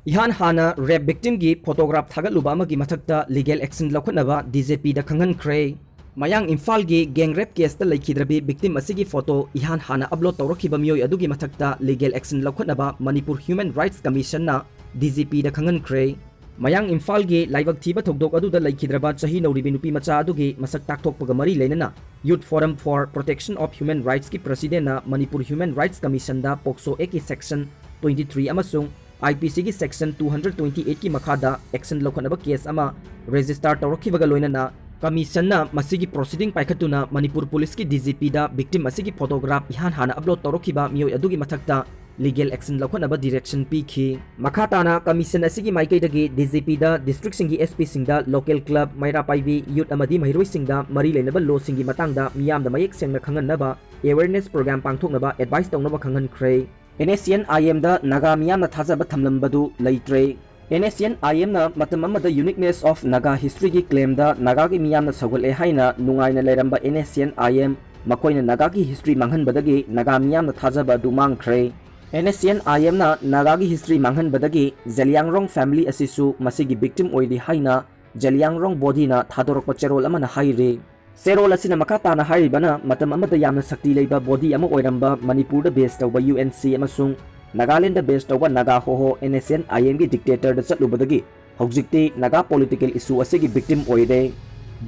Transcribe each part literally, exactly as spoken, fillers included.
ꯏꯍꯥꯟ ꯍꯥꯟꯅ ꯔꯦꯞ ꯚꯤꯛꯇꯤꯝꯒꯤ ꯐꯣꯇꯣꯒ꯭ꯔꯥꯐ ꯊꯥꯒꯠꯂꯨꯕ ꯑꯃꯒꯤ ꯃꯊꯛꯇ ꯂꯤꯒꯦꯜ ꯑꯦꯛꯁꯟ ꯂꯧꯈꯠꯅꯕ ꯗꯤ ꯖꯤ ꯄꯤꯗ ꯈꯪꯍꯟꯈ꯭ꯔꯦ꯫ ꯃꯌꯥꯡ ꯏꯝꯐꯥꯜꯒꯤ ꯒꯦꯡ ꯔꯦꯞ ꯀꯦꯁꯇ ꯂꯩꯈꯤꯗ꯭ꯔꯕꯤ ꯚꯤꯛꯇꯤꯝ ꯑꯁꯤꯒꯤ ꯐꯣꯇꯣ ꯏꯍꯥꯟ ꯍꯥꯟꯅ ꯑꯞꯂꯣꯗ ꯇꯧꯔꯛꯈꯤꯕ ꯃꯤꯑꯣꯏ ꯑꯗꯨꯒꯤ ꯃꯊꯛꯇ ꯂꯤꯒꯦꯜ ꯑꯦꯛꯁꯟ ꯂꯧꯈꯠꯅꯕ ꯃꯅꯤꯄꯨꯔ ꯍ꯭ꯌꯨꯃꯦꯟ ꯔꯥꯏꯠꯁ ꯀꯃꯤꯁꯟꯅ ꯗꯤ ꯖꯤ ꯄꯤꯗ ꯈꯪꯍꯟꯈ꯭ꯔꯦ꯫ ꯃꯌꯥꯡ ꯏꯝꯐꯥꯜꯒꯤ ꯂꯥꯏꯕꯛ ꯊꯤꯕ ꯊꯧꯗꯣꯛ ꯑꯗꯨꯗ ꯂꯩꯈꯤꯗ꯭ꯔꯕ ꯆꯍꯤ ꯅꯧꯔꯤꯕꯤ ꯅꯨꯄꯤ ꯃꯆꯥ ꯑꯗꯨꯒꯤ ꯃꯁꯛ ꯇꯥꯛꯊꯣꯛꯄꯒ ꯃꯔꯤ ꯂꯩꯅꯅ Youth Forum for Protection of Human Rightsꯀꯤ ꯄ꯭ꯔꯁꯤꯗꯦꯟꯅ ꯃꯅꯤꯄꯨꯔ ꯍ꯭ꯌꯨꯃꯦꯟ ꯔꯥꯏꯠꯁ ꯀꯃꯤꯁꯟꯗ ꯄꯣꯛꯁꯣ ꯑꯦꯛꯀꯤ ꯁꯦꯛꯁꯟ twenty three ꯑꯃꯁꯨꯡ ꯑꯥꯏ ꯄꯤ ꯁꯤꯒꯤ ꯁꯦꯛꯁꯟ two hundred twenty eightꯀꯤ ꯃꯈꯥꯗ ꯑꯦꯛꯁꯟ ꯂꯧꯈꯠꯅꯕ ꯀꯦꯁ ꯑꯃ ꯔꯦꯖꯤꯁꯇꯥꯔ ꯇꯧꯔꯛꯈꯤꯕꯒ ꯂꯣꯏꯅꯅ ꯀꯃꯤꯁꯟꯅ ꯃꯁꯤꯒꯤ ꯄ꯭ꯔꯣꯁꯤꯗꯤꯡ ꯄꯥꯏꯈꯠꯇꯨꯅ ꯃꯅꯤꯄꯨꯔ ꯄꯨꯂꯤꯁꯀꯤ ꯗꯤ ꯖꯤ ꯄꯤꯗ ꯚꯤꯛꯇꯤꯝ ꯑꯁꯤꯒꯤ ꯐꯣꯇꯣꯒ꯭ꯔꯥꯐ ꯏꯍꯥꯟ ꯍꯥꯟꯅ ꯑꯞꯂꯣꯗ ꯇꯧꯔꯛꯈꯤꯕ ꯃꯤꯑꯣꯏ ꯑꯗꯨꯒꯤ ꯃꯊꯛꯇ ꯂꯤꯒꯦꯜ ꯑꯦꯛꯁꯟ ꯂꯧꯈꯠꯅꯕ ꯗꯤꯔꯦꯛꯁꯟ ꯄꯤꯈꯤ꯫ ꯃꯈꯥ ꯇꯥꯅ ꯀꯃꯤꯁꯟ ꯑꯁꯤꯒꯤ ꯃꯥꯏꯀꯩꯗꯒꯤ ꯗꯤ ꯖꯤ ꯄꯤꯗ ꯗꯤꯁꯇ꯭ꯔꯤꯛꯁꯤꯡꯒꯤ ꯑꯦꯁ ꯄꯤꯁꯤꯡꯗ ꯂꯣꯀꯦꯜ ꯀ꯭ꯂꯕ, ꯃꯩꯔꯥ ꯄꯥꯏꯕꯤ, ꯌꯨꯠ ꯑꯃꯗꯤ ꯃꯍꯩꯔꯣꯏꯁꯤꯡꯗ ꯃꯔꯤ ꯂꯩꯅꯕ ꯂꯣꯁꯤꯡꯒꯤ ꯃꯇꯥꯡꯗ ꯃꯤꯌꯥꯝꯗ ꯃꯌꯦꯛ ꯁꯦꯡꯅ ꯈꯪꯍꯟꯅꯕ ꯑꯦꯋꯦꯔꯅꯦꯁ ꯄ꯭ꯔꯣꯒ꯭ꯔꯥꯝ ꯄꯥꯡꯊꯣꯛꯅꯕ ꯑꯦꯗꯚꯥꯏꯁ ꯇꯧꯅꯕ ꯈꯪꯍꯟꯈ꯭ꯔꯦ꯫ ꯑꯦꯟ ꯑꯦꯁ ꯁꯤ ꯑꯦꯟ ꯑꯥꯏ ꯑꯦꯝꯗ ꯅꯥꯒꯥ ꯃꯤꯌꯥꯝꯅ ꯊꯥꯖꯕ ꯊꯝꯂꯝꯕꯗꯨ ꯂꯩꯇ꯭ꯔꯦ꯫ And S C N I ꯑꯦꯝꯅ ꯃꯇꯝ ꯑꯃꯗ Uniqueness of Naga Historyꯒꯤ ꯀ꯭ꯂꯦꯝꯗ ꯅꯥꯒꯥꯒꯤ ꯃꯤꯌꯥꯝꯅ ꯁꯧꯒꯠꯂꯦ ꯍꯥꯏꯅ ꯅꯨꯡꯉꯥꯏꯅ ꯂꯩꯔꯝꯕ and S C N I M, ꯃꯈꯣꯏꯅ ꯅꯥꯒꯥꯒꯤ ꯍꯤꯁꯇ꯭ꯔꯤ ꯃꯥꯡꯍꯟꯕꯗꯒꯤ ꯅꯥꯒꯥ ꯃꯤꯌꯥꯝꯅ ꯊꯥꯖꯕ ꯑꯗꯨ ꯃꯥꯡꯈ꯭ꯔꯦ꯫ N S C N I ꯑꯦꯝꯅ ꯅꯥꯒꯥꯒꯤ ꯍꯤꯁꯇ꯭ꯔꯤ ꯃꯥꯡꯍꯟꯕꯗꯒꯤ ꯖꯦꯂꯤꯌꯥꯡꯔꯣꯡ ꯐꯦꯃꯤꯂꯤ ꯑꯁꯤꯁꯨ ꯃꯁꯤꯒꯤ ꯚꯤꯛꯇꯤꯝ ꯑꯣꯏꯔꯤ ꯍꯥꯏꯅ ꯖꯦꯂꯤꯌꯥꯡꯔꯣꯡ ꯕꯣꯗꯤꯅ ꯊꯥꯗꯣꯔꯛꯄ ꯆꯦꯔꯣꯜ ꯑꯃꯅ ꯍꯥꯏꯔꯤ꯫ ꯆꯦꯔꯣꯜ ꯑꯁꯤꯅ ꯃꯈꯥ ꯇꯥꯅ ꯍꯥꯏꯔꯤꯕꯅ, ꯃꯇꯝ ꯑꯃꯗ ꯌꯥꯝꯅ ꯁꯛꯇꯤ ꯂꯩꯕ ꯕꯣꯗꯤ ꯑꯃ ꯑꯣꯏꯔꯝꯕ ꯃꯅꯤꯄꯨꯔꯗ ꯕꯦꯁ ꯇꯧꯕ ꯌꯨ ꯑꯦꯟ ꯁꯤ ꯑꯃꯁꯨꯡ ꯅꯥꯒꯥꯂꯦꯟꯗ ꯕꯦꯁ ꯇꯧꯕ ꯅꯥꯒꯥ ꯍꯣꯍꯣ ꯑꯦꯟ ꯑꯦꯁ ꯑꯦꯟ ꯑꯥꯏ ꯑꯦꯝꯒꯤ ꯗꯤꯛꯇꯦꯇꯔꯗ ꯆꯠꯂꯨꯕꯗꯒꯤ ꯍꯧꯖꯤꯛꯇꯤ ꯅꯥꯒꯥ ꯄꯣꯂꯤꯇꯤꯀꯦꯜ ꯏꯁꯨ ꯑꯁꯤꯒꯤ ꯚꯤꯛꯇꯤꯝ ꯑꯣꯏꯔꯦ꯫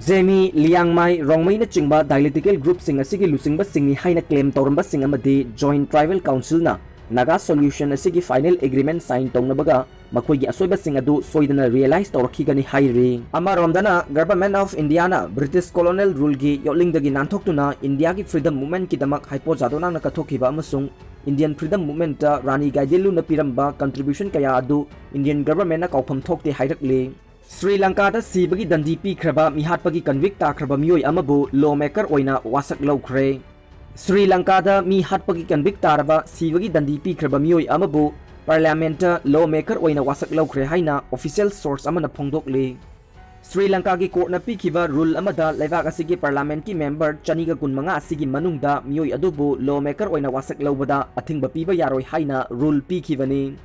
ꯖꯦꯃꯤ, ꯂꯤꯌꯥꯡꯃꯥꯏ, ꯔꯣꯡꯃꯩꯅꯆꯤꯡꯕ ꯗꯥꯏꯂꯦꯛꯇꯤꯀꯦꯜ ꯒ꯭ꯔꯨꯞꯁꯤꯡ ꯑꯁꯤꯒꯤ ꯂꯨꯆꯤꯡꯕꯁꯤꯡꯅꯤ ꯍꯥꯏꯅ ꯀ꯭ꯂꯦꯝ ꯇꯧꯔꯝꯕꯁꯤꯡ ꯑꯃꯗꯤ ꯖꯣꯏꯟꯠ ꯇ꯭ꯔꯥꯏꯕꯦꯜ ꯀꯥꯎꯟꯁꯤꯜꯅ ꯅꯥꯒꯥ ꯁꯣꯂ꯭ꯌꯨꯁꯟ ꯑꯁꯤꯒꯤ ꯐꯥꯏꯅꯦꯜ ꯑꯦꯒ꯭ꯔꯤꯃꯦꯟꯠ ꯁꯥꯏꯟ ꯇꯧꯅꯕꯒ ꯃꯈꯣꯏꯒꯤ ꯑꯁꯣꯏꯕꯁꯤꯡ ꯑꯗꯨ ꯁꯣꯏꯗꯅ ꯔꯤꯌꯦꯂꯥꯏꯖ ꯇꯧꯔꯛꯈꯤꯒꯅꯤ ꯍꯥꯏꯔꯤ꯫ ꯑꯃꯔꯣꯝꯗꯅ, Government of Indiaꯅ ꯕ꯭ꯔꯤꯇꯤꯁ ꯀꯣꯂꯣꯅꯦꯜ ꯔꯨꯜꯒꯤ ꯌꯣꯠꯂꯤꯡꯗꯒꯤ ꯅꯥꯟꯊꯣꯛꯇꯨꯅ ꯏꯟꯗꯤꯌꯥꯒꯤ ꯐ꯭ꯔꯤꯗꯝ ꯃꯨꯚꯃꯦꯟꯠꯀꯤꯗꯃꯛ ꯍꯥꯏꯄꯣ ꯖꯥꯗꯣꯅꯥꯡꯅ ꯀꯠꯊꯣꯛꯈꯤꯕ ꯑꯃꯁꯨꯡ ꯏꯟꯗꯤꯌꯟ ꯐ꯭ꯔꯤꯗꯝ ꯃꯨꯚꯃꯦꯟꯠꯇ ꯔꯥꯅꯤ ꯒꯥꯏꯗꯤꯟꯂꯨꯅ ꯄꯤꯔꯝꯕ ꯀꯟꯇ꯭ꯔꯤꯕ꯭ꯌꯨꯁꯟ ꯀꯌꯥ ꯑꯗꯨ ꯏꯟꯗꯤꯌꯟ ꯒꯚꯔꯟꯃꯦꯟꯠꯅ ꯀꯥꯎꯐꯝ ꯊꯣꯛꯇꯦ ꯍꯥꯏꯔꯛꯂꯤ꯫ ꯁ꯭ꯔꯤ ꯂꯪꯀꯥꯗ ꯁꯤꯕꯒꯤ ꯗꯟꯗꯤ ꯄꯤꯈ꯭ꯔꯕ ꯃꯤꯍꯥꯠꯄꯒꯤ ꯀꯟꯚꯤꯛ ꯇꯥꯈ꯭ꯔꯕ ꯃꯤꯑꯣꯏ ꯑꯃꯕꯨ ꯂꯣ ꯃꯦꯀꯔ ꯑꯣꯏꯅ ꯋꯥꯁꯛ ꯂꯧꯈ꯭ꯔꯦ꯫ ꯁ꯭ꯔꯤ ꯂꯪꯀꯥꯗ ꯃꯤ ꯍꯥꯠꯄꯒꯤ ꯀꯟꯚꯤꯛ ꯇꯥꯔꯕ ꯁꯤꯕꯒꯤ ꯗꯟꯗꯤ ꯄꯤꯈ꯭ꯔꯕ ꯃꯤꯑꯣꯏ ꯑꯃꯕꯨ ꯄꯥꯔꯂꯤꯌꯥꯃꯦꯟꯠꯇ ꯂꯣ ꯃꯦꯀꯔ ꯑꯣꯏꯅ ꯋꯥꯁꯛ ꯂꯧꯈ꯭ꯔꯦ ꯍꯥꯏꯅ ꯑꯣꯐꯤꯁꯤꯌꯦꯜ ꯁꯣꯔꯁ ꯑꯃꯅ ꯐꯣꯡꯗꯣꯛꯂꯤ꯫ ꯁ꯭ꯔꯤ ꯂꯪꯀꯥꯒꯤ ꯀꯣꯔꯠꯅ ꯄꯤꯈꯤꯕ ꯔꯨꯜ ꯑꯃꯗ ꯂꯩꯕꯥꯛ ꯑꯁꯤꯒꯤ ꯄꯥꯔꯂꯤꯌꯥꯃꯦꯟꯠꯀꯤ ꯃꯦꯝꯕꯔ ꯆꯅꯤꯒ ꯀꯨꯟꯃꯉꯥ ꯑꯁꯤꯒꯤ ꯃꯅꯨꯡꯗ ꯃꯤꯑꯣꯏ ꯑꯗꯨꯕꯨ ꯂꯣ ꯃꯦꯀꯔ ꯑꯣꯏꯅ ꯋꯥꯁꯛ ꯂꯧꯕꯗ ꯑꯊꯤꯡꯕ ꯄꯤꯕ ꯌꯥꯔꯣꯏ ꯍꯥꯏꯅ ꯔꯨꯜ ꯄꯤꯈꯤꯕꯅꯤ꯫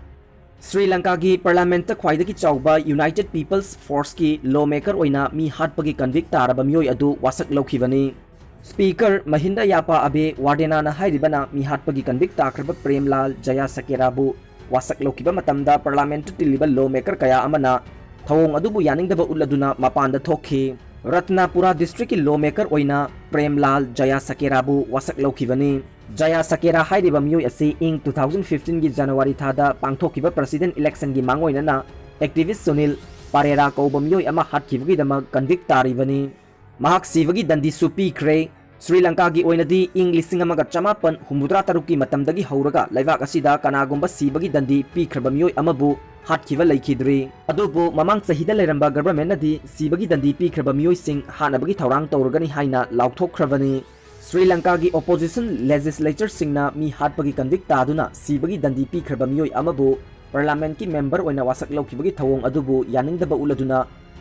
ꯁ꯭ꯔꯤ ꯂꯪꯀꯥꯒꯤ ꯄꯥꯔꯂꯤꯌꯥꯃꯦꯟꯠꯇ ꯈ꯭ꯋꯥꯏꯗꯒꯤ ꯆꯥꯎꯕ United People's Forceꯀꯤ ꯂꯣ ꯃꯦꯀꯔ ꯑꯣꯏꯅ ꯃꯤ ꯍꯥꯠꯄꯒꯤ ꯀꯟꯚꯤꯛ ꯇꯥꯔꯕ ꯃꯤꯑꯣꯏ ꯑꯗꯨ ꯋꯥꯁꯛ ꯂꯧꯈꯤꯕꯅꯤ꯫ ꯁ꯭ꯄꯤꯀꯔ ꯃꯍꯤꯟꯗ ꯌꯥꯄꯥ ꯑꯕꯦ ꯋꯥꯔꯗꯦꯅꯥꯅ ꯍꯥꯏꯔꯤꯕꯅ ꯃꯤ ꯍꯥꯠꯄꯒꯤ ꯀꯟꯚꯤꯛ ꯇꯥꯈ꯭ꯔꯕ ꯄ꯭ꯔꯦꯝꯂꯥꯜ ꯖꯌꯥꯁꯀꯦꯔꯥꯕꯨ ꯋꯥꯁꯛ ꯂꯧꯈꯤꯕ ꯃꯇꯝꯗ ꯄꯥꯔꯂꯤꯌꯥꯃꯦꯟꯠꯇ ꯇꯤꯜꯂꯤꯕ ꯂꯣ ꯃꯦꯀꯔ ꯀꯌꯥ ꯑꯃꯅ ꯊꯧꯑꯣꯡ ꯑꯗꯨꯕꯨ ꯌꯥꯅꯤꯡꯗꯕ ꯎꯠꯂꯗꯨꯅ ꯃꯄꯥꯟꯗ ꯊꯣꯛꯈꯤ꯫ ꯔꯠꯅꯥꯄꯨꯔꯥ ꯗꯤꯁꯇ꯭ꯔꯤꯛꯀꯤ ꯂꯣ ꯃꯦꯀꯔ ꯑꯣꯏꯅ ꯄ꯭ꯔꯦꯝꯂꯥꯜ ꯖꯌꯥꯁꯀꯦꯔꯥꯕꯨ ꯋꯥꯁꯛ ꯂꯧꯈꯤꯕꯅꯤ꯫ ꯖꯌꯥꯁꯀꯦꯔꯥ ꯍꯥꯏꯔꯤꯕ ꯃꯤꯑꯣꯏ ꯑꯁꯤ ꯏꯪ two thousand fifteenꯒꯤ ꯖꯅꯋꯥꯔꯤ ꯊꯥꯗ ꯄꯥꯡꯊꯣꯛꯈꯤꯕ ꯄ꯭ꯔꯁꯤꯗꯦꯟꯠ ꯏꯂꯦꯛꯁꯟꯒꯤ ꯃꯥꯡꯑꯣꯏꯅꯅ ꯑꯦꯛꯇꯤꯚꯤꯁ꯭ꯠ ꯁꯨꯅꯤꯜ ꯄꯥꯔꯦꯔꯥ ꯀꯧꯕ ꯃꯤꯑꯣꯏ ꯑꯃ ꯍꯥꯠꯈꯤꯕꯒꯤꯗꯃꯛ ꯀꯟꯚꯤꯛ ꯇꯥꯔꯤꯕꯅꯤ꯫ ꯃꯍꯥꯛ ꯁꯤꯕꯒꯤ ꯗꯟꯗꯤꯁꯨ ꯄꯤꯈ꯭ꯔꯦ꯫ ꯁ꯭ꯔꯤ ꯂꯪꯀꯥꯒꯤ ꯑꯣꯏꯅꯗꯤ ꯏꯪ ꯂꯤꯁꯤꯡ ꯑꯃꯒ ꯆꯃꯥꯄꯟ ꯍꯨꯝꯐꯨꯇꯔꯥ ꯇꯔꯨꯛꯀꯤ ꯃꯇꯝꯗꯒꯤ ꯍꯧꯔꯒ ꯂꯩꯕꯥꯛ ꯑꯁꯤꯗ ꯀꯅꯥꯒꯨꯝꯕ ꯁꯤꯕꯒꯤ ꯗꯟꯗꯤ ꯄꯤꯈ꯭ꯔꯕ ꯃꯤꯑꯣꯏ ꯑꯃꯕꯨ ꯍꯥꯠꯈꯤꯕ ꯂꯩꯈꯤꯗ꯭ꯔꯤ꯫ ꯑꯗꯨꯕꯨ ꯃꯃꯥꯡ ꯆꯍꯤꯗ ꯂꯩꯔꯝꯕ ꯒꯚꯔꯟꯃꯦꯟꯠꯅꯗꯤ ꯁꯤꯕꯒꯤ ꯗꯟꯗꯤ ꯄꯤꯈ꯭ꯔꯕ ꯃꯤꯑꯣꯏꯁꯤꯡ ꯍꯥꯠꯅꯕꯒꯤ ꯊꯧꯔꯥꯡ ꯇꯧꯔꯒꯅꯤ ꯍꯥꯏꯅ ꯂꯥꯎꯊꯣꯛꯈ꯭ꯔꯕꯅꯤ꯫ ꯁ꯭ꯔꯤ ꯂꯪꯀꯥꯒꯤ ꯑꯣꯄꯣꯖꯤꯁꯟ ꯂꯦꯖꯤꯁꯂꯦꯆꯔꯁꯤꯡꯅ ꯃꯤ ꯍꯥꯠꯄꯒꯤ ꯀꯟꯚꯤꯛ ꯇꯥꯗꯨꯅ ꯁꯤꯕꯒꯤ ꯗꯟꯗꯤ ꯄꯤꯈ꯭ꯔꯕ ꯃꯤꯑꯣꯏ ꯑꯃꯕꯨ ꯄꯥꯔꯂꯤꯌꯥꯃꯦꯟꯠꯀꯤ ꯃꯦꯝꯕꯔ ꯑꯣꯏꯅ ꯋꯥꯁꯛ ꯂꯧꯈꯤꯕꯒꯤ ꯊꯧꯑꯣꯡ ꯑꯗꯨꯕꯨ ꯌꯥꯅꯤꯡꯗꯕ ꯎꯠꯂꯗꯨꯅ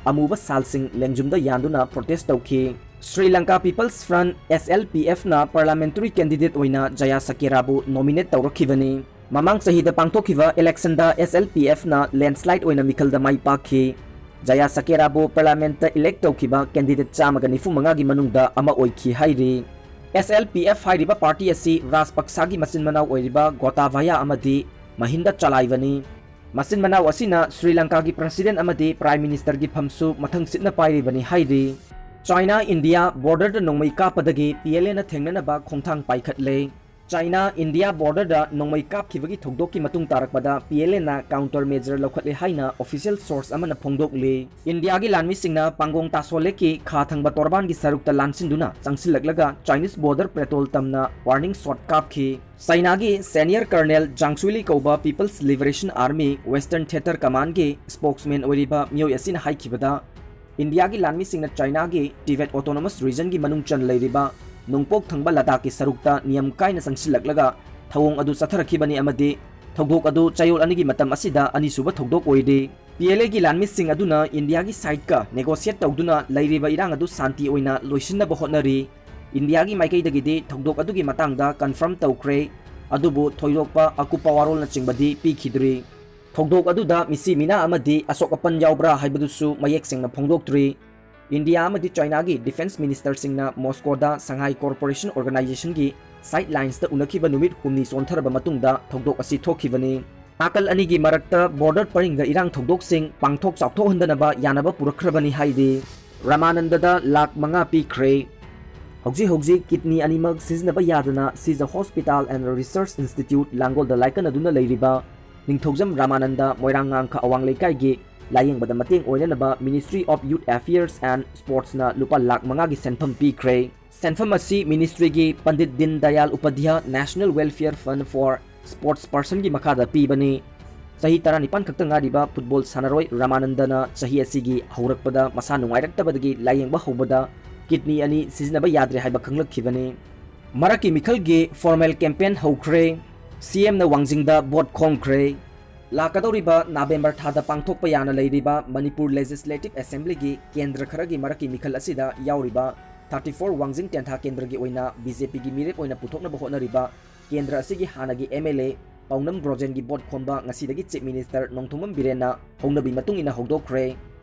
ꯑꯃꯨꯕ ꯁꯥꯜꯁꯤꯡ ꯂꯦꯡꯖꯨꯝꯗ ꯌꯥꯟꯗꯨꯅ ꯄ꯭ꯔꯣꯇꯦꯁ꯭ꯠ ꯇꯧꯈꯤ꯫ ꯁ꯭ꯔꯤ ꯂꯪꯀꯥ ꯄꯤꯄꯜꯁ ꯐ꯭ꯔꯟꯠ, SLPFꯅ ꯄꯥꯔꯂꯤꯌꯥꯃꯦꯟꯇꯔꯤ ꯀꯦꯟꯗꯤꯗꯦꯠ ꯑꯣꯏꯅ ꯖꯌꯥꯁꯀꯦꯔꯥꯕꯨ ꯅꯣꯃꯤꯅꯦꯠ ꯇꯧꯔꯛꯈꯤꯕꯅꯤ꯫ ꯃꯃꯥꯡ ꯆꯍꯤꯗ ꯄꯥꯡꯊꯣꯛꯈꯤꯕ ꯏꯂꯦꯛꯁꯟꯗ SLPFꯅ ꯂꯦꯟꯗꯁ꯭ꯂꯥꯏꯗ ꯑꯣꯏꯅ ꯃꯤꯈꯜꯗ ꯃꯥꯏ ꯄꯥꯛꯈꯤ꯫ ꯖꯌꯥꯁꯀꯦꯔꯥꯕꯨ ꯄꯥꯔꯂꯤꯌꯥꯃꯦꯟꯠꯇ ꯏꯂꯦꯛ ꯇꯧꯈꯤꯕ ꯀꯦꯟꯗꯤꯗꯦꯠ ꯆꯥꯝꯃꯒ ꯅꯤꯐꯨ ꯃꯉꯥꯒꯤ ꯃꯅꯨꯡꯗ ꯑꯃ ꯑꯣꯏꯈꯤ ꯍꯥꯏꯔꯤ꯫ SLPF ꯍꯥꯏꯔꯤꯕ ꯄꯥꯔꯇꯤ ꯑꯁꯤ ꯔꯥꯖꯄꯛꯁꯥꯒꯤ ꯃꯆꯤꯟ ꯃꯅꯥꯎ ꯑꯣꯏꯔꯤꯕ ꯒꯣꯇꯥꯚꯌꯥ ꯑꯃꯗꯤ ꯃꯍꯤꯟꯗ ꯆꯂꯥꯏꯕꯅꯤ꯫ ꯃꯆꯤꯟ ꯃꯅꯥꯎ ꯑꯁꯤꯅ ꯁ꯭ꯔꯤ ꯂꯪꯀꯥꯒꯤ ꯄ꯭ꯔꯁꯤꯗꯦꯟꯠ ꯑꯃꯗꯤ ꯄ꯭ꯔꯥꯏꯝ ꯃꯤꯅꯤꯁꯇꯔꯒꯤ ꯐꯝꯁꯨ ꯃꯊꯪ ꯁꯤꯠꯅ ꯄꯥꯏꯔꯤꯕꯅꯤ ꯍꯥꯏꯔꯤ꯫ ꯆꯥꯏꯅꯥ ꯏꯟꯗꯤꯌꯥ ꯕꯣꯔꯗꯔꯗ ꯅꯣꯡꯃꯩ ꯀꯥꯞꯄꯗꯒꯤ PLAꯅ ꯊꯦꯡꯅꯅꯕ ꯈꯣꯡꯊꯥꯡ ꯄꯥꯏꯈꯠꯂꯦ꯫ ꯆꯥꯏꯅꯥ ꯏꯟꯗꯤꯌꯥ ꯕꯣꯔꯗꯔꯗ ꯅꯣꯡꯃꯩ ꯀꯥꯞꯈꯤꯕꯒꯤ ꯊꯧꯗꯣꯛꯀꯤ ꯃꯇꯨꯡ ꯇꯥꯔꯛꯄꯗ PLAꯅ ꯀꯥꯎꯟꯇꯔ ꯃꯦꯖꯔ ꯂꯧꯈꯠꯂꯦ ꯍꯥꯏꯅ ꯑꯣꯐꯤꯁꯤꯌꯦꯜ ꯁꯣꯔꯁ ꯑꯃꯅ ꯐꯣꯡꯗꯣꯛꯂꯤ꯫ ꯏꯟꯗꯤꯌꯥꯒꯤ ꯂꯥꯟꯃꯤꯁꯤꯡꯅ ꯄꯥꯡꯒꯣꯡ ꯇꯥꯁꯣꯂꯦꯛꯀꯤ ꯈꯥ ꯊꯪꯕ ꯇꯣꯔꯕꯥꯟꯒꯤ ꯁꯔꯨꯛꯇ ꯂꯥꯟꯁꯤꯟꯗꯨꯅ ꯆꯪꯁꯤꯜꯂꯛꯂꯒ ꯆꯥꯏꯅꯤꯁ ꯕꯣꯔꯗꯔ ꯄꯦꯇ꯭ꯔꯣꯜ ꯇꯝꯅ ꯋꯥꯔꯅꯤꯡ ꯁꯣꯠ ꯀꯥꯞꯈꯤ꯫ ꯆꯥꯏꯅꯥꯒꯤ ꯁꯦꯅꯤꯌꯔ ꯀꯔꯅꯦꯜ ꯖꯥꯡ ꯁꯨꯏꯂꯤ ꯀꯧꯕ people's liberation army western theatre ꯀꯃꯥꯟꯒꯤ ꯁ꯭ꯄꯣꯛꯁꯃꯦꯟ ꯑꯣꯏꯔꯤꯕ ꯃꯤꯑꯣꯏ ꯑꯁꯤꯅ ꯍꯥꯏꯈꯤꯕꯗ, ꯏꯟꯗꯤꯌꯥꯒꯤ ꯂꯥꯟꯃꯤꯁꯤꯡꯅ ꯆꯥꯏꯅꯥꯒꯤ ꯇꯤꯕꯦꯠ ꯑꯣꯇꯣꯅꯣꯃꯁ ꯔꯤꯖꯟꯒꯤ ꯃꯅꯨꯡ ꯆꯟ ꯂꯩꯔꯤꯕ ꯅꯣꯡꯄꯣꯛ ꯊꯪꯕ ꯂꯗꯥꯈꯀꯤ ꯁꯔꯨꯛꯇ ꯅꯤꯌꯝ ꯀꯥꯏꯅ ꯆꯪꯁꯤꯜꯂꯛꯂꯒ ꯊꯧꯑꯣꯡ ꯑꯗꯨ ꯆꯠꯊꯔꯛꯈꯤꯕꯅꯤ ꯑꯃꯗꯤ ꯊꯧꯗꯣꯛ ꯑꯗꯨ ꯆꯌꯣꯜ ꯑꯅꯤꯒꯤ ꯃꯇꯝ ꯑꯁꯤꯗ ꯑꯅꯤꯁꯨꯕ ꯊꯧꯗꯣꯛ ꯑꯣꯏꯔꯤ꯫ PLAꯒꯤ ꯂꯥꯟꯃꯤꯁꯤꯡ ꯑꯗꯨꯅ ꯏꯟꯗꯤꯌꯥꯒꯤ ꯁꯥꯏꯠꯀ ꯅꯦꯒꯣꯁꯤꯌꯦꯠ ꯇꯧꯗꯨꯅ ꯂꯩꯔꯤꯕ ꯏꯔꯥꯡ ꯑꯗꯨ ꯁꯥꯟꯇꯤ ꯑꯣꯏꯅ ꯂꯣꯏꯁꯤꯟꯅꯕ ꯍꯣꯠꯅꯔꯤ꯫ ꯏꯟꯗꯤꯌꯥꯒꯤ ꯃꯥꯏꯀꯩꯗꯒꯤꯗꯤ ꯊꯧꯗꯣꯛ ꯑꯗꯨꯒꯤ ꯃꯇꯥꯡꯗ ꯀꯟꯐꯥꯔꯝ ꯇꯧꯈ꯭ꯔꯦ, ꯑꯗꯨꯕꯨ ꯊꯣꯏꯗꯣꯛꯄ ꯑꯀꯨꯞꯄ ꯋꯥꯔꯣꯜꯅꯆꯤꯡꯕꯗꯤ ꯄꯤꯈꯤꯗ꯭ꯔꯤ꯫ ꯊꯧꯗꯣꯛ ꯑꯗꯨꯗ ꯃꯤꯁꯤ ꯃꯤꯅꯥ ꯑꯃꯗꯤ ꯑꯁꯣꯛ ꯑꯄꯟ ꯌꯥꯎꯕ꯭ꯔꯥ ꯍꯥꯏꯕꯗꯨꯁꯨ ꯃꯌꯦꯛ ꯁꯦꯡꯅ ꯐꯣꯡꯗꯣꯛꯇ꯭ꯔꯤ꯫ ꯏꯟꯗꯤꯌꯥ ꯑꯃꯗꯤ ꯆꯥꯏꯅꯥꯒꯤ ꯗꯤꯐꯦꯟꯁ ꯃꯤꯅꯤꯁꯇꯔꯁꯤꯡꯅ ꯃꯣꯁꯀꯣꯗ ꯁꯪꯍꯥꯏ ꯀꯣꯑꯣꯄꯔꯦꯁꯟ ꯑꯣꯔꯒꯅꯥꯏꯖꯦꯁꯟꯒꯤ ꯁꯥꯏꯗ ꯂꯥꯏꯟꯁꯇ ꯎꯅꯈꯤꯕ ꯅꯨꯃꯤꯠ ꯍꯨꯝꯅꯤ ꯆꯣꯟꯊꯔꯕ ꯃꯇꯨꯡꯗ ꯊꯧꯗꯣꯛ ꯑꯁꯤ ꯊꯣꯛꯈꯤꯕꯅꯤ꯫ ꯅꯥꯀꯜ ꯑꯅꯤꯒꯤ ꯃꯔꯛꯇ ꯕꯣꯔꯗꯔ ꯄꯔꯤꯡꯗ ꯏꯔꯥꯡ ꯊꯧꯗꯣꯛꯁꯤꯡ ꯄꯥꯡꯊꯣꯛ ꯆꯥꯎꯊꯣꯛꯍꯟꯗꯅꯕ ꯌꯥꯅꯕ ꯄꯨꯔꯛꯈ꯭ꯔꯕꯅꯤ ꯍꯥꯏꯔꯤ꯫ ꯔꯥꯃꯥꯅꯟꯗꯗ ꯂꯥꯈ ꯃꯉꯥ ꯄꯤꯈ꯭ꯔꯦ꯫ ꯍꯧꯖꯤꯛ ꯍꯧꯖꯤꯛ ꯀꯤꯗꯅꯤ ꯑꯅꯤꯃꯛ ꯁꯤꯖꯤꯟꯅꯕ ꯌꯥꯗꯅ ꯁꯤꯖ ꯍꯣꯁꯄꯤꯇꯥꯜ ꯑꯦꯟ ꯔꯤꯁꯔꯆ ꯏꯟꯁꯇꯤꯇ꯭ꯌꯨꯠ ꯂꯥꯡꯒꯣꯜꯗ ꯂꯥꯏꯀꯠꯅꯗꯨꯅ ꯂꯩꯔꯤꯕ ꯅꯤꯡꯊꯧꯖꯝ ꯔꯥꯃꯥꯅꯟꯗ ꯃꯣꯏꯔꯥꯡ ꯉꯥꯡꯈ ꯑꯋꯥꯡ ꯂꯩꯀꯥꯏꯒꯤ ꯂꯥꯌꯦꯡꯕꯗ ꯃꯇꯦꯡ ꯑꯣꯏꯅꯅꯕ Ministry of Youth Affairs and Sportsꯅ ꯂꯨꯄꯥ ꯂꯥꯈ ꯃꯉꯥꯒꯤ ꯁꯦꯟꯐꯝ ꯄꯤꯈ꯭ꯔꯦ꯫ ꯁꯦꯟꯐꯝ ꯑꯁꯤ ꯃꯤꯅꯤꯁꯇ꯭ꯔꯤꯒꯤ ꯄꯟꯗꯤꯠ ꯗꯤꯟ Dayal ꯎꯄꯥꯙ꯭ꯌꯥ National Welfare Fund for Sports Personꯒꯤ ꯃꯈꯥꯗ ꯄꯤꯕꯅꯤ꯫ ꯆꯍꯤ ꯇꯔꯥꯅꯤꯄꯥꯟ ꯈꯛꯇ ꯉꯥꯏꯔꯤꯕ ꯐꯨꯠꯕꯣꯜ ꯁꯥꯟꯅꯔꯣꯏ ꯔꯥꯃꯥꯅꯟꯗꯅ ꯆꯍꯤ ꯑꯁꯤꯒꯤ ꯍꯧꯔꯛꯄꯗ ꯃꯁꯥ ꯅꯨꯡꯉꯥꯏꯔꯛꯇꯕꯗꯒꯤ ꯂꯥꯌꯦꯡꯕ ꯍꯧꯕꯗ ꯀꯤꯗꯅꯤ ꯑꯅꯤ ꯁꯤꯖꯤꯟꯅꯕ ꯌꯥꯗ꯭ꯔꯦ ꯍꯥꯏꯕ ꯈꯪꯂꯛꯈꯤꯕꯅꯤ꯫ ꯃꯔꯛꯀꯤ ꯃꯤꯈꯜꯒꯤ ꯐꯣꯔꯃꯦꯜ ꯀꯦꯝꯄꯦꯟ ꯍꯧꯈ꯭ꯔꯦ꯫ ꯁꯤ ꯑꯦꯝꯅ ꯋꯥꯡꯖꯤꯡꯗ ꯚꯣꯠ ꯈꯣꯝꯈ꯭ꯔꯦ꯫ ꯂꯥꯛꯀꯗꯧꯔꯤꯕ ꯅꯕꯦꯝꯕꯔ ꯊꯥꯗ ꯄꯥꯡꯊꯣꯛꯄ ꯌꯥꯅ ꯂꯩꯔꯤꯕ ꯃꯅꯤꯄꯨꯔ ꯂꯦꯖꯤꯁꯂꯦꯇꯤꯚ ꯑꯦꯁꯦꯝꯕ꯭ꯂꯤꯒꯤ ꯀꯦꯟꯗ꯭ꯔ ꯈꯔꯒꯤ ꯃꯔꯛꯀꯤ ꯃꯤꯈꯜ ꯑꯁꯤꯗ ꯌꯥꯎꯔꯤꯕ thirty four ꯋꯥꯡꯖꯤꯡ ꯇꯦꯟꯊꯥ ꯀꯦꯟꯗ꯭ꯔꯒꯤ ꯑꯣꯏꯅ ꯕꯤ ꯖꯦ ꯄꯤꯒꯤ ꯃꯤꯔꯦꯞ ꯑꯣꯏꯅ ꯄꯨꯊꯣꯛꯅꯕ ꯍꯣꯠꯅꯔꯤꯕ ꯀꯦꯟꯗ꯭ꯔ ꯑꯁꯤꯒꯤ ꯍꯥꯟꯅꯒꯤ ꯑꯦꯝ ꯑꯦꯜ ꯑꯦ ꯄꯥꯎꯅꯝ ꯕ꯭ꯔꯣꯖꯦꯟꯒꯤ ꯚꯣꯠ ꯈꯣꯝꯕ ꯉꯁꯤꯗꯒꯤ ꯆꯤꯐ ꯃꯤꯅꯤꯁꯇꯔ ꯅꯣꯡꯊꯣꯝꯕꯝ ꯕꯤꯔꯦꯟꯅ ꯍꯧꯅꯕꯤ ꯃꯇꯨꯡ ꯏꯟꯅ ꯍꯧꯗꯣꯛꯈ꯭ꯔꯦ꯫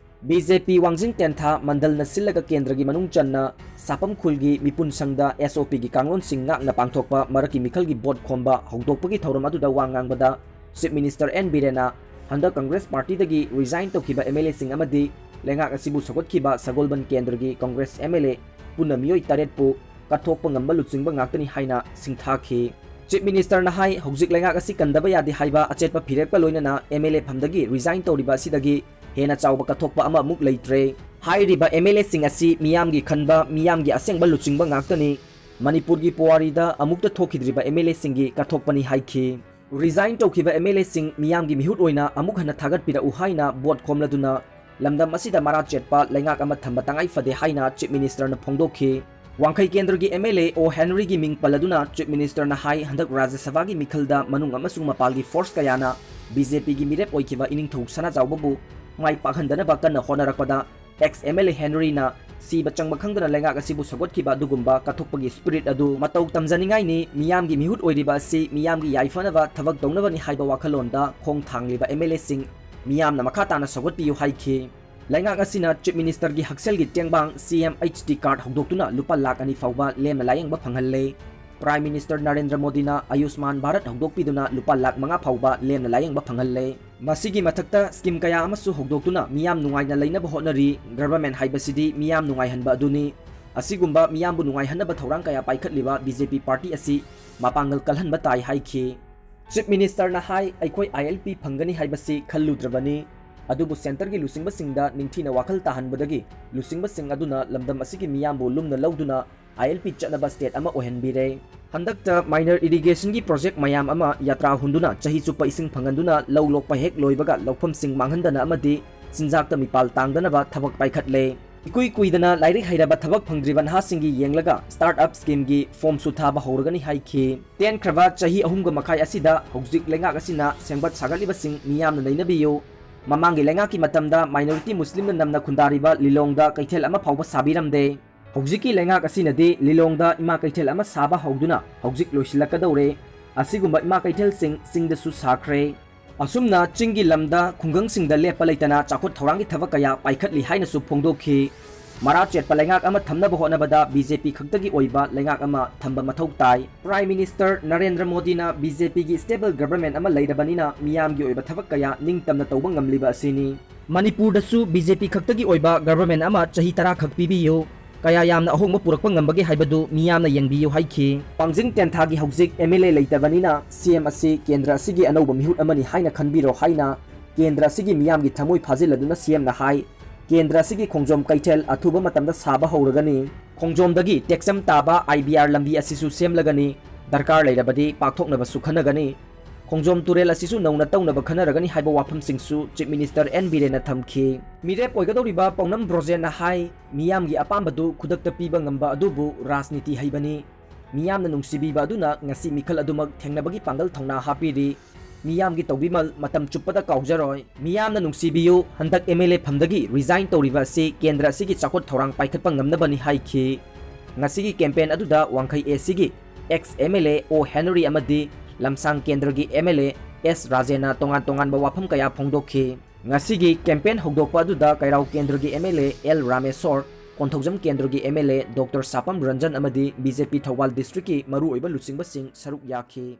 ꯕꯤ ꯖꯦ ꯄꯤ ꯋꯥꯡꯖꯤꯡ ꯇꯦꯟꯊꯥ ꯃꯟꯗꯜꯅ ꯁꯤꯜꯂꯒ ꯀꯦꯟꯗ꯭ꯔꯒꯤ ꯃꯅꯨꯡ ꯆꯟꯅ ꯁꯥꯄꯝ ꯈꯨꯜꯒꯤ ꯃꯤꯄꯨꯟ ꯁꯪꯗ ꯑꯦꯁ ꯑꯣ ꯄꯤꯒꯤ ꯀꯥꯡꯂꯣꯟꯁꯤꯡ ꯉꯥꯛꯅ ꯄꯥꯡꯊꯣꯛꯄ ꯃꯔꯛꯀꯤ ꯃꯤꯈꯜꯒꯤ ꯚꯣꯠ ꯈꯣꯝꯕ ꯍꯧꯗꯣꯛꯄꯒꯤ ꯊꯧꯔꯝ ꯑꯗꯨꯗ ꯋꯥ ꯉꯥꯡꯕꯗ ꯆꯤꯐ ꯃꯤꯅꯤꯁꯇꯔ ꯑꯦꯟ ꯕꯤꯔꯦꯟꯅ ꯍꯟꯗꯛ ꯀꯪꯒ꯭ꯔꯦꯁ ꯄꯥꯔꯇꯤꯗꯒꯤ ꯔꯤꯖꯥꯏꯟ ꯇꯧꯈꯤꯕ ꯑꯦꯝ ꯑꯦꯜ ꯑꯦꯁꯤꯡ ꯑꯃꯗꯤ ꯂꯩꯉꯥꯛ ꯑꯁꯤꯕꯨ ꯁꯧꯒꯠꯈꯤꯕ ꯁꯒꯣꯜꯕꯟ ꯀꯦꯟꯗ꯭ꯔꯒꯤ ꯀꯪꯒ꯭ꯔꯦꯁ ꯑꯦꯝ ꯑꯦꯜ ꯑꯦ ꯄꯨꯟꯅ ꯃꯤꯑꯣꯏ ꯇꯔꯦꯠꯄꯨ ꯀꯠꯊꯣꯛꯄ ꯉꯝꯕ ꯂꯨꯆꯤꯡꯕ ꯉꯥꯛꯇꯅꯤ ꯍꯥꯏꯅ ꯁꯤꯡꯊꯥꯈꯤ꯫ ꯆꯤꯐ ꯃꯤꯅꯤꯁꯇꯔꯅ ꯍꯥꯏ, ꯍꯧꯖꯤꯛ ꯂꯩꯉꯥꯛ ꯑꯁꯤ ꯀꯟꯗꯕ ꯌꯥꯗꯦ ꯍꯥꯏꯕ ꯑꯆꯦꯠꯄ ꯐꯤꯔꯦꯞꯀ ꯂꯣꯏꯅꯅ ꯑꯦꯝ ꯑꯦꯜ ꯑꯦ ꯐꯝꯗꯒꯤ ꯔꯤꯖꯥꯏꯟ ꯇꯧꯔꯤꯕ ꯑꯁꯤꯗꯒꯤ ꯍꯦꯟꯅ ꯆꯥꯎꯕ ꯀꯠꯊꯣꯛꯄ ꯑꯃ ꯑꯃꯨꯛ ꯂꯩꯇ꯭ꯔꯦ꯫ ꯍꯥꯏꯔꯤꯕ ꯑꯦꯝ ꯑꯦꯜ ꯑꯦꯁꯤꯡ ꯑꯁꯤ ꯃꯤꯌꯥꯝꯒꯤ ꯈꯟꯕ, ꯃꯤꯌꯥꯝꯒꯤ ꯑꯁꯦꯡꯕ ꯂꯨꯆꯤꯡꯕ ꯉꯥꯛꯇꯅꯤ꯫ ꯃꯅꯤꯄꯨꯔꯒꯤ ꯄꯨꯋꯥꯔꯤꯗ ꯑꯃꯨꯛꯇ ꯊꯣꯛꯈꯤꯗ꯭ꯔꯤꯕ ꯑꯦꯝ ꯑꯦꯜ ꯑꯦꯁꯤꯡꯒꯤ ꯀꯠꯊꯣꯛꯄꯅꯤ ꯍꯥꯏꯈꯤ꯫ ꯔꯤꯖꯥꯏꯟ ꯇꯧꯈꯤꯕ ꯑꯦꯝ ꯑꯦꯜ ꯑꯦꯁꯤꯡ ꯃꯤꯌꯥꯝꯒꯤ ꯃꯤꯍꯨꯠ ꯑꯣꯏꯅ ꯑꯃꯨꯛ ꯍꯟꯅ ꯊꯥꯒꯠꯄꯤꯔꯛꯎ ꯍꯥꯏꯅ ꯚꯣꯠ ꯈꯣꯝꯂꯗꯨꯅ ꯂꯝꯗꯝ ꯑꯁꯤꯗ ꯃꯔꯥ ꯆꯦꯠꯄ ꯂꯩꯉꯥꯛ ꯑꯃ ꯊꯝꯕ ꯇꯉꯥꯏ ꯐꯗꯦ ꯍꯥꯏꯅ ꯆꯤꯐ ꯃꯤꯅꯤꯁꯇꯔꯅ ꯐꯣꯡꯗꯣꯛꯈꯤ꯫ ꯋꯥꯡꯈꯩ ꯀꯦꯟꯗ꯭ꯔꯒꯤ ꯑꯦꯝ ꯑꯦꯜ ꯑꯦ ꯑꯣ ꯍꯦꯅꯔꯤꯒꯤ ꯃꯤꯡ ꯄꯜꯂꯗꯨꯅ ꯆꯤꯐ ꯃꯤꯅꯤꯁꯇꯔꯅ ꯍꯥꯏ, ꯍꯟꯗꯛ ꯔꯥꯖ꯭ꯌ ꯁꯚꯥꯒꯤ ꯃꯤꯈꯜꯗ ꯃꯅꯨꯡ ꯑꯃꯁꯨꯡ ꯃꯄꯥꯜꯒꯤ ꯐꯣꯔꯁ ꯀꯌꯥꯅ ꯕꯤ ꯖꯦ ꯄꯤꯒꯤ ꯃꯤꯔꯦꯞ ꯑꯣꯏꯈꯤꯕ ꯏꯅꯤꯡꯊꯧ ꯁꯅꯥꯖꯥꯎꯕꯕꯨ ꯃꯥꯏ ꯄꯥꯛꯍꯟꯗꯅꯕ ꯀꯟꯅ ꯍꯣꯠꯅꯔꯛꯄꯗ Ex M L A Henryꯅ ꯁꯤꯕ ꯆꯪꯕ ꯈꯪꯗꯅ ꯂꯩꯉꯥꯛ ꯑꯁꯤꯕꯨ ꯁꯧꯒꯠꯈꯤꯕ ꯑꯗꯨꯒꯨꯝꯕ ꯀꯠꯊꯣꯛꯄꯒꯤ spirit ꯑꯗꯨ ꯃꯇꯧ ꯇꯝꯖꯅꯤꯡꯉꯥꯏꯅꯤ, ꯃꯤꯌꯥꯝꯒꯤ ꯃꯤꯍꯨꯠ ꯑꯣꯏꯔꯤꯕ ꯑꯁꯤ ꯃꯤꯌꯥꯝꯒꯤ ꯌꯥꯏꯐꯅꯕ ꯊꯕꯛ ꯇꯧꯅꯕꯅꯤ ꯍꯥꯏꯕ ꯋꯥꯈꯜꯂꯣꯟꯗ ꯈꯣꯡ ꯊꯥꯡꯂꯤꯕ M L Aꯁꯤꯡ ꯃꯤꯌꯥꯝꯅ ꯃꯈꯥ ꯇꯥꯅ ꯁꯧꯒꯠꯄꯤꯌꯨ ꯍꯥꯏꯈꯤ꯫ ꯂꯩꯉꯥꯛ ꯑꯁꯤꯅ Chief Ministerꯒꯤ ꯍꯛꯁꯦꯜꯒꯤ ꯇꯦꯡꯕꯥꯡ C M H D card ꯍꯧꯗꯣꯛꯇꯨꯅ ꯂꯨꯄꯥ ꯂꯥꯈ ꯑꯅꯤ ꯐꯥꯎꯕ ꯂꯦꯝꯅ ꯂꯥꯌꯦꯡꯕ ꯐꯪꯍꯜꯂꯦ꯫ Prime Minister ꯅꯔꯦꯟꯗ꯭ꯔ ꯃꯣꯗꯤꯅ ꯑꯌꯨꯁꯃꯥꯟ ꯚꯥꯔꯠ ꯍꯧꯗꯣꯛꯄꯤꯗꯨꯅ ꯂꯨꯄꯥ ꯂꯥꯈ ꯃꯉꯥ ꯐꯥꯎꯕ ꯂꯦꯝꯅ ꯂꯥꯌꯦꯡꯕ ꯐꯪꯍꯜꯂꯦ꯫ ꯃꯁꯤꯒꯤ ꯃꯊꯛꯇ scheme ꯀꯌꯥ ꯑꯃꯁꯨ ꯍꯧꯗꯣꯛꯇꯨꯅ ꯃꯤꯌꯥꯝ ꯅꯨꯡꯉꯥꯏꯅ ꯂꯩꯅꯕ ꯍꯣꯠꯅꯔꯤ꯫ Government ꯍꯥꯏꯕꯁꯤꯗꯤ ꯃꯤꯌꯥꯝ ꯅꯨꯡꯉꯥꯏꯍꯟꯕ ꯑꯗꯨꯅꯤ꯫ ꯑꯁꯤꯒꯨꯝꯕ ꯃꯤꯌꯥꯝꯕꯨ ꯅꯨꯡꯉꯥꯏꯍꯟꯅꯕ ꯊꯧꯔꯥꯡ ꯀꯌꯥ ꯄꯥꯏꯈꯠꯂꯤꯕ B J P party ꯑꯁꯤ ꯃꯄꯥꯡꯒꯜ ꯀꯜꯍꯟꯕ ꯇꯥꯏ ꯍꯥꯏꯈꯤ꯫ Chief Ministerꯅ ꯍꯥꯏ, ꯑꯩꯈꯣꯏ I L P ꯐꯪꯒꯅꯤ ꯍꯥꯏꯕꯁꯤ ꯈꯜꯂꯨꯗ꯭ꯔꯕꯅꯤ꯫ ꯑꯗꯨꯕꯨ centreꯒꯤ ꯂꯨꯆꯤꯡꯕꯁꯤꯡꯗ ꯅꯤꯡꯊꯤꯅ ꯋꯥꯈꯜ ꯇꯥꯍꯟꯕꯗꯒꯤ ꯂꯨꯆꯤꯡꯕꯁꯤꯡ ꯑꯗꯨꯅ ꯂꯝꯗꯝ ꯑꯁꯤꯒꯤ ꯃꯤꯌꯥꯝꯕꯨ ꯂꯨꯝꯅ ꯂꯧꯗꯨꯅ I L P ꯆꯠꯅꯕ state ꯑꯃ ꯑꯣꯏꯍꯟꯕꯤꯔꯦ꯫ ꯍꯟꯗꯛꯇ minor irrigationꯒꯤ project ꯃꯌꯥꯝ ꯑꯃ ꯌꯥꯇ꯭ꯔꯥ ꯍꯨꯟꯗꯨꯅ ꯆꯍꯤ ꯆꯨꯞꯄ ꯏꯁꯤꯡ ꯐꯪꯍꯟꯗꯨꯅ ꯂꯧ ꯂꯣꯛꯄ ꯍꯦꯛ ꯂꯣꯏꯕꯒ ꯂꯧꯐꯝꯁꯤꯡ ꯃꯥꯡꯍꯟꯗꯅ ꯑꯃꯗꯤ ꯆꯤꯟꯖꯥꯛꯇ ꯃꯤꯄꯥꯜ ꯇꯥꯡꯗꯅꯕ ꯊꯕꯛ ꯄꯥꯏꯈꯠꯂꯦ꯫ ꯏꯀꯨꯏ ꯀꯨꯏꯗꯅ ꯂꯥꯏꯔꯤꯛ ꯍꯩꯔꯕ ꯊꯕꯛ ꯐꯪꯗ꯭ꯔꯤꯕ ꯅꯍꯥꯁꯤꯡꯒꯤ ꯌꯦꯡꯂꯒ start up schemeꯒꯤ formꯁꯨ ꯊꯥꯕ ꯍꯧꯔꯒꯅꯤ ꯍꯥꯏꯈꯤ꯫ ꯇꯦꯟꯈ꯭ꯔꯕ ꯆꯍꯤ ꯑꯍꯨꯝꯒ ꯃꯈꯥꯏ ꯑꯁꯤꯗ ꯍꯧꯖꯤꯛ ꯂꯩꯉꯥꯛ ꯑꯁꯤꯅ ꯁꯦꯝꯒꯠ ꯁꯥꯒꯠꯂꯤꯕꯁꯤꯡ ꯃꯤꯌꯥꯝꯅ ꯅꯩꯅꯕꯤꯌꯨ꯫ ꯃꯃꯥꯡꯒꯤ ꯂꯩꯉꯥꯛꯀꯤ ꯃꯇꯝꯗ minority ꯃꯨꯁꯂꯤꯝꯅ ꯅꯝꯅ ꯈꯨꯟꯗꯥꯔꯤꯕ ꯂꯤꯂꯣꯡꯗ ꯀꯩꯊꯦꯜ ꯑꯃ ꯐꯥꯎꯕ ꯁꯥꯕꯤꯔꯝꯗꯦ꯫ ꯍꯧꯖꯤꯛꯀꯤ ꯂꯩꯉꯥꯛ ꯑꯁꯤꯅꯗꯤ ꯂꯤꯂꯣꯡꯗ ꯏꯃꯥ ꯀꯩꯊꯦꯜ ꯑꯃ ꯁꯥꯕ ꯍꯧꯗꯨꯅ ꯍꯧꯖꯤꯛ ꯂꯣꯏꯁꯤꯜꯂꯛꯀꯗꯧꯔꯦ꯫ ꯑꯁꯤꯒꯨꯝꯕ ꯏꯃꯥ ꯀꯩꯊꯦꯜꯁꯤꯡ ꯆꯤꯡꯗꯁꯨ ꯁꯥꯈ꯭ꯔꯦ꯫ ꯑꯁꯨꯝꯅ ꯆꯤꯡꯒꯤ ꯂꯝꯗ ꯈꯨꯡꯒꯪꯁꯤꯡꯗ ꯂꯦꯞꯄ ꯂꯩꯇꯅ ꯆꯥꯎꯈꯠ ꯊꯧꯔꯥꯡꯒꯤ ꯊꯕꯛ ꯀꯌꯥ ꯄꯥꯏꯈꯠꯂꯤ ꯍꯥꯏꯅꯁꯨ ꯐꯣꯡꯗꯣꯛꯈꯤ꯫ ꯃꯔꯥ ꯆꯦꯠꯄ ꯂꯩꯉꯥꯛ ꯑꯃ ꯊꯝꯅꯕ ꯍꯣꯠꯅꯕꯗ B J P ꯈꯛꯇꯒꯤ ꯑꯣꯏꯕ ꯂꯩꯉꯥꯛ ꯑꯃ ꯊꯝꯕ ꯃꯊꯧ ꯇꯥꯏ꯫ Prime Minister ꯅꯔꯦꯟꯗ꯭ꯔ ꯃꯣꯗꯤꯅ B J Pꯒꯤ stable government ꯑꯃ ꯂꯩꯔꯕꯅꯤꯅ ꯃꯤꯌꯥꯝꯒꯤ ꯑꯣꯏꯕ ꯊꯕꯛ ꯀꯌꯥ ꯅꯤꯡꯇꯝꯅ ꯇꯧꯕ ꯉꯝꯂꯤꯕ ꯑꯁꯤꯅꯤ꯫ ꯃꯅꯤꯄꯨꯔꯗꯁꯨ B J P ꯈꯛꯇꯒꯤ ꯑꯣꯏꯕ government ꯑꯃ ꯆꯍꯤ ꯇꯔꯥ ꯈꯛ ꯄꯤꯕꯤꯌꯨ꯫ ꯀꯌꯥ ꯌꯥꯝꯅ ꯑꯍꯣꯡꯕ ꯄꯨꯔꯛꯄ ꯉꯝꯕꯒꯦ ꯍꯥꯏꯕꯗꯨ ꯃꯤꯌꯥꯝꯅ ꯌꯦꯡꯕꯤꯌꯨ ꯍꯥꯏꯈꯤ꯫ ꯋꯥꯡꯖꯤꯡ ꯇꯦꯟꯊꯥꯒꯤ ꯍꯧꯖꯤꯛ M L A ꯂꯩꯇꯕꯅꯤꯅ C M ꯑꯁꯤ ꯀꯦꯟꯗ꯭ꯔ ꯑꯁꯤꯒꯤ ꯑꯅꯧꯕ ꯃꯤꯍꯨꯠ ꯑꯃꯅꯤ ꯍꯥꯏꯅ ꯈꯟꯕꯤꯔꯣ ꯍꯥꯏꯅ ꯀꯦꯟꯗ꯭ꯔ ꯑꯁꯤꯒꯤ ꯃꯤꯌꯥꯝꯒꯤ ꯊꯃꯣꯏ ꯐꯥꯖꯤꯜꯂꯗꯨꯅ C Mꯅ ꯍꯥꯏ꯫ ꯀꯦꯟꯗ꯭ꯔ ꯑꯁꯤꯒꯤ ꯈꯣꯡꯖꯣꯝ ꯀꯩꯊꯦꯜ ꯑꯊꯨꯕ ꯃꯇꯝꯗ ꯁꯥꯕ ꯍꯧꯔꯒꯅꯤ꯫ ꯈꯣꯡꯖꯣꯝꯗꯒꯤ ꯇꯦꯛꯆꯝ ꯇꯥꯕ I B R ꯂꯝꯕꯤ ꯑꯁꯤꯁꯨ ꯁꯦꯝꯂꯒꯅꯤ꯫ ꯗꯔꯀꯥꯔ ꯂꯩꯔꯕꯗꯤ ꯄꯥꯛꯊꯣꯛꯅꯕꯁꯨ ꯈꯟꯅꯒꯅꯤ꯫ ꯈꯣꯡꯖꯣꯝ ꯇꯨꯔꯦꯜ ꯑꯁꯤꯁꯨ ꯅꯧꯅ ꯇꯧꯅꯕ ꯈꯟꯅꯔꯒꯅꯤ ꯍꯥꯏꯕ ꯋꯥꯐꯝꯁꯤꯡꯁꯨ Chief Minister N ꯕꯤꯔꯦꯟꯅ ꯊꯝꯈꯤ꯫ ꯃꯤꯔꯦꯞ ꯑꯣꯏꯒꯗꯧꯔꯤꯕ ꯄꯥꯎꯅꯝ ꯕ꯭ꯔꯣꯖꯦꯟꯅ ꯍꯥꯏ, ꯃꯤꯌꯥꯝꯒꯤ ꯑꯄꯥꯝꯕꯗꯨ ꯈꯨꯗꯛꯇ ꯄꯤꯕ ꯉꯝꯕ ꯑꯗꯨꯕꯨ ꯔꯥꯖꯅꯤꯇꯤ ꯍꯩꯕꯅꯤ꯫ ꯃꯤꯌꯥꯝꯅ ꯅꯨꯡꯁꯤꯕꯤꯕ ꯑꯗꯨꯅ ꯉꯁꯤ ꯃꯤꯈꯜ ꯑꯗꯨꯃꯛ ꯊꯦꯡꯅꯕꯒꯤ ꯄꯥꯡꯒꯜ ꯊꯧꯅꯥ ꯍꯥꯞꯄꯤꯔꯤ꯫ ꯃꯤꯌꯥꯝꯒꯤ ꯇꯧꯕꯤꯃꯜ ꯃꯇꯝ ꯆꯨꯞꯄꯗ ꯀꯥꯎꯖꯔꯣꯏ꯫ ꯃꯤꯌꯥꯝꯅ ꯅꯨꯡꯁꯤꯕꯤꯌꯨ, ꯍꯟꯗꯛ ꯑꯦꯝ ꯑꯦꯜ ꯑꯦ ꯐꯝꯗꯒꯤ ꯔꯤꯖꯥꯏꯟ ꯇꯧꯔꯤꯕ ꯑꯁꯤ ꯀꯦꯟꯗ꯭ꯔ ꯑꯁꯤꯒꯤ ꯆꯥꯎꯈꯠ ꯊꯧꯔꯥꯡ ꯄꯥꯏꯈꯠꯄ ꯉꯝꯅꯕꯅꯤ ꯍꯥꯏꯈꯤ꯫ ꯉꯁꯤꯒꯤ ꯀꯦꯝꯄꯦꯟ ꯑꯗꯨꯗ ꯋꯥꯡꯈꯩ ꯑꯦ ꯁꯤꯒꯤ ꯑꯦꯛꯁ ꯑꯦꯝ ꯑꯦꯜ ꯑꯦ ꯑꯣ ꯍꯦꯅꯔꯤ ꯑꯃꯗꯤ ꯂꯝꯁꯥꯡ ꯀꯦꯟꯗ꯭ꯔꯒꯤ ꯑꯦꯝ ꯑꯦꯜ ꯑꯦ ꯑꯦꯁ ꯔꯥꯖꯦꯟꯅ ꯇꯣꯉꯥꯟ ꯇꯣꯉꯥꯟꯕ ꯋꯥꯐꯝ ꯀꯌꯥ ꯐꯣꯡꯗꯣꯛꯈꯤ꯫ ꯉꯁꯤꯒꯤ ꯀꯦꯝꯄꯦꯟ ꯍꯧꯗꯣꯛꯄ ꯑꯗꯨꯗ ꯀꯩꯔꯥꯎ ꯀꯦꯟꯗ꯭ꯔꯒꯤ M L A L Rameshwar, Konthoujam ꯀꯦꯟꯗ꯭ꯔꯒꯤ M L A doctor Sapam Ranjan ꯑꯃꯗꯤ ꯕꯤ ꯖꯦ ꯄꯤ ꯊꯧꯕꯥꯜ ꯗꯤꯁꯇ꯭ꯔꯤꯛꯀꯤ ꯃꯔꯨꯑꯣꯏꯕ ꯂꯨꯆꯤꯡꯕꯁꯤꯡ ꯁꯔꯨꯛ ꯌꯥꯈꯤ꯫